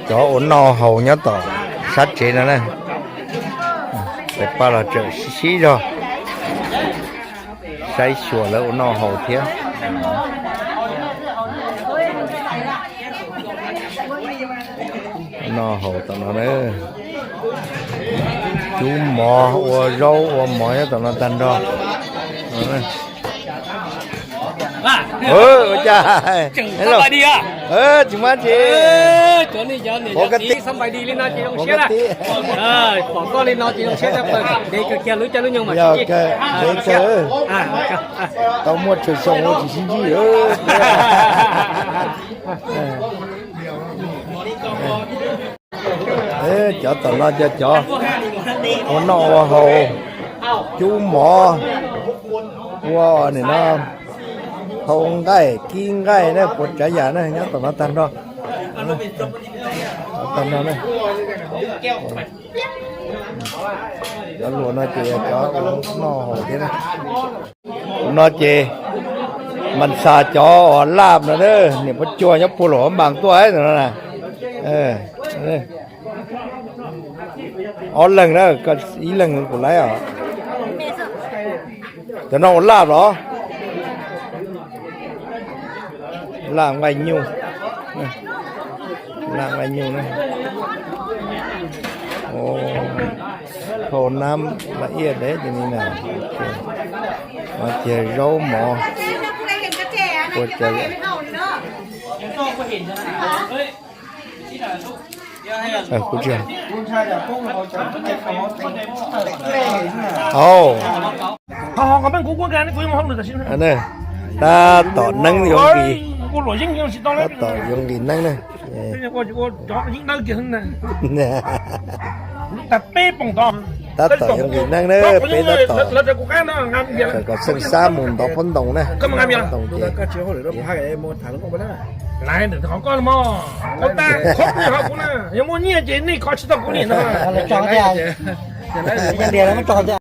Chó ổ no hầu nhá tỏ, sát chế nó này. Để pa là chợ xí xí rồi. Sai sủa lơ ổ no hầu thiêng. Ổ no hầu tỏ nó đấy. Chú mò ua rau ua mò nhá tỏ nó tăn ro. Nó đấy. Ơ, ôi chà. Hello. ສະບາຍດີອ່ະ ເອີ ຈິມາຈິ ເອີ ໂຕນີ້ເຈົ້ານີ້ ປົກກະຕິ ສະບາຍດີລີເນາະ ຈີລົງເຊຍລະ ປົກກະຕິ ເອີ ຂໍກໍລີເນາະ ຈີລົງເຊຍລະ ເປີດເດກະກຽວ ຮູ້ຈັກຮູ້ຍັງມາ ເຈົ້າ ຈີ ເອີ ເຈົ້າ ອ່າ ຕ້ອງໝົດຊ່ວຍສົ່ງໂອຈີຊິນຈີ ເອີ ເອີ. Ê, chó tỏ lo cho chó. Ua nọ ua hầu. Chú mỏ. Ua nỉ nó. Hầu ngai, ki ngai nè, puột trái giả nè, nhá tỏ nó tan ro. Tan ro nè. Chó lùa nó chỉ chó ua nọ hầu thế nè. ເນາະເຈ ມັນສາຈໍລາບນະເດີ ນີ້ບໍ່ຈົວຍັງຜູ້ຫຼວງບາງຕົວໄອ້ນັ້ນນະ ເອີ ເອົາເລິງນະ ກໍອີເລິງຜູ້ໄລເອົາ ຈະນອນລາບເນາະ ລາບໄວ້ຢູ່ ລາກໄວ້ຢູ່ນະ ໂອ້ ໂທນ້ຳລະອຽດເດ້ ຕົວນີ້ນະ ໂອເຄ ມາເຈໂຣໝໍ ໂອເຄ ເອີ ກູເຈ ໂອ້. ເຮົາກໍເປັນຄູ່ກັນ ກູຍັງມາຫ້ອງໜຶ່ງກັນຊິ ອັນນີ້ ຕາຕໍ່ໜຶ່ງຍົງດີ ກູຫຼວຍຍິງຍັງຊິຕ້ອງ ຕາຕໍ່ຍົງດີໜຶ່ງນະ ເອີ ກູຈະເຈາະຍິງໄດ້ກິນນະ ຕາເປ້ປ່ອງຕອງ ຕາຕໍ່ຍົງດີໜຶ່ງເດີ ເປ້ຕາຕໍ່ ແລ້ວແຕ່ກູການເນາະ ງາມເດ ກໍເຊິ່ງຊ້າໝູນຕອກພົ້ນຕົງນະ ກໍມາງາມເດ ຕົງເຈ ກໍເຊື່ອເຮົາເລີຍ ພາໄອ້ໂມຖາມກໍບໍ່ໄດ້ ຫຼາຍເດີ ເຂົາກໍມາ ຄົນຕາຄົບນີ້ເຮົາກູນະ ຍັງບໍ່ເຍເຈນີ້ກໍຊິຕ້ອງກູນີ້ນະ ຈອງເດ ຢ່າງດຽວແລ້ວມັນຈອງເດ